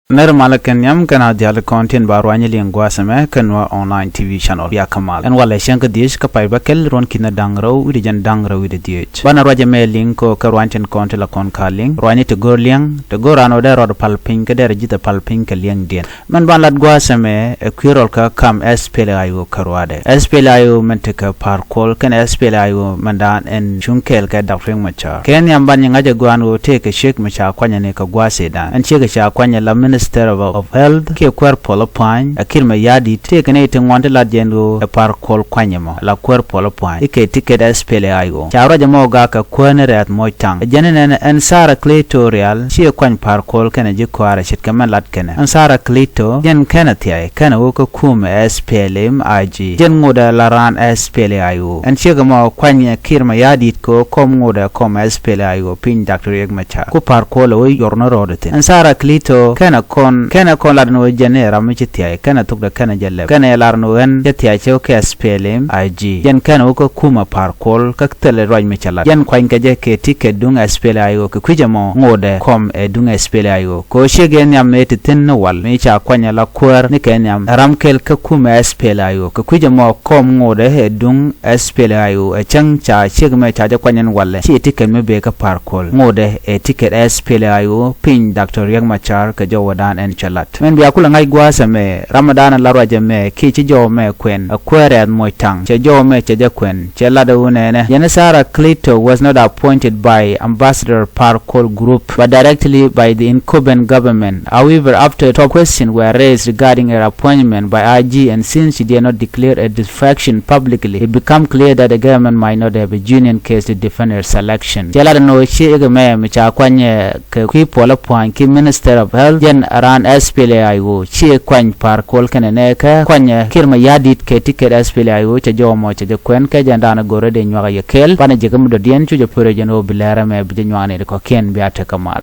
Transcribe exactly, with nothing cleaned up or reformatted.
Nɛr malä kɛn nhiam kɛn a dhiali kɔn tin ba ruany liŋ gua̱a̱th ɛmɛ kɛn wä online T V channel bia kä mal. Ɛn walɛ cäŋ kä dhieec kä pay bä kɛl ruɔ̱n ki̱n da̱ŋ rɛw wi̱cdɛ jɛn da̱ŋ rɛw wi̱cdɛ dhieec. Banɛ ruac ɛmɛ liŋ kɔ kɛ ruany tin kɔn ti la kɔn ka liŋ. Ruany ti go̱r liɛŋ, ti go̱r an wä dee rɔɔd pal piny kä dee rɛ ji̱th ɛ pal piny kɛ liɛŋdiɛn. Mɛn ban lat gua̱a̱th ɛmɛ ɛ kui̱ rɔl kä kam S P L A I O kä ruaadɛ. S P L A I O mɛn tekɛ Par Kuol kɛnɛ S P L A I O mɛn daan ɛn cuŋ kɛɛl kɛ Dak Riek Machar. Kɛ nhiam ban nyi ŋa̱c ɛ gua̱a̱n ɣöö tëëkɛ ciek mi ca kuanyɛ ni kɛ gua̱a̱th ëëdan. Ɛn ciek ca kuanyɛ la Minister of, of Health kiɛ Kuäär Puɔl Pua̱ny, Akir Mayardit, tëëkɛ ni ti ŋuan ti lat jɛn ɣöö ɛ Par Kuol kuanyɛ mɔ la Kuäär Puɔl Pua̱ny i̱ kɛ ticket S P L A I O. Ca ruac ɛmɔ gak kɛ kuäär ni rɛɛth moc taŋ. Ɛ jɛn ni nɛn ɛn Sarah Cleto Rial ciɛ kuany Par Kuol kɛnɛ ji̱ kɔaarɛ ce̱tkɛ mɛn lat kɛnɛ. Ɛn Sarah Cleto jɛn kɛnɛ thiay kɛnɛ wä kä kumɛ S P L M I G. Jɛn ŋotdɛ la raan S P L A I O. Ɛn ciek ɛmɔ kuany Kiir Mayardit kɛ wä kɔm ŋotdɛ kɔm S P L A I O piny Doctor Riek Machar. Ku Par Kuol ɛ wä yɔr ni rɔɔdɛ thi̱n. Ɛn Sarah Cleto kɛnɛ kɔn, kɛnɛ kɔn lat ni wä jɛn ni ram mi ci thiay kɛnɛ thokdɛ kɛnɛ jɛ lɛp. Kɛnɛ lar ni wä ɛn cɛ thiay cɛ wä kɛ S P L M I G. Jɛn kɛnɛ wä kä kumɛ Par Kuol kä thilɛ ruac mi cɛ lat. Jɛn kuany kɛ jɛ kɛ ticket duŋ S P L A I O kɛ kui̱c ɛmɔ ŋotdɛ kɔm ɛ duŋ S P L A I O. Kɛ ɣöö ciek ɛ nhiam mëë ti thi̱n ni wal mi ca kuany ɛ la kuäär ni kɛ nhiam ɛ ram kɛl kä kumɛ S P L A I O. Kɛ kui̱c ɛmɔ kɔm ŋotdɛ ɛ duŋ S P L A I O ɛ cäŋ ca ciek mɛ ca jɛ kuany ɛn walɛ. Ci ɛ ticket mi bëë kä Par Kuol ŋotdɛ ɛ ticket S P L A I O piny Doctor Riek Machar kɛ jɔwädan ɛn cɛ lat. Mɛn bia kulɛ ŋa̱c gua̱a̱th ɛmɛ ram ɛ daan ɛ la ruac ɛmɛ kiɛ ci jɔw mɛ kuɛn ɛ kuäär rɛɛth moc taŋ cɛ jɔw mɛ cɛ jɛ kuɛn. Cɛ lat ɛ wun ɛnɛ. Jɛn Sarah Cleto was not appointed by Ambassador Par Kuol Group, but directly by the incumbent government. However, after top questions were raised regarding her appointment by I G, and since she did not declare a defection publicly, it become clear that the government might not have a genuine case to defend her selection. Cɛ lat ɛn ɣöö ciek mɛ mi ca kuany kɛ kui̱ Puɔl Pua̱ny ki Minister of Health, jɛn raan S P L A I O. Ciek kuany Par Kuol kɛnɛ nɛɛkɛ kuany Kiir Mayardit kɛ ticket S P L A I O cɛ jɔw mɔ cɛ jɛ kuɛn kɛ jɛn daan go̱rɛ dee nyuak yɛ kɛɛl. Banɛ jɛ kä mi dɔ̱diɛn cu jɛ pörɛ jɛn ɣöö bi lɛr ɛmɛ bi jɛ nyuak ni di kɔ̱kiɛn bia tekɛ mal.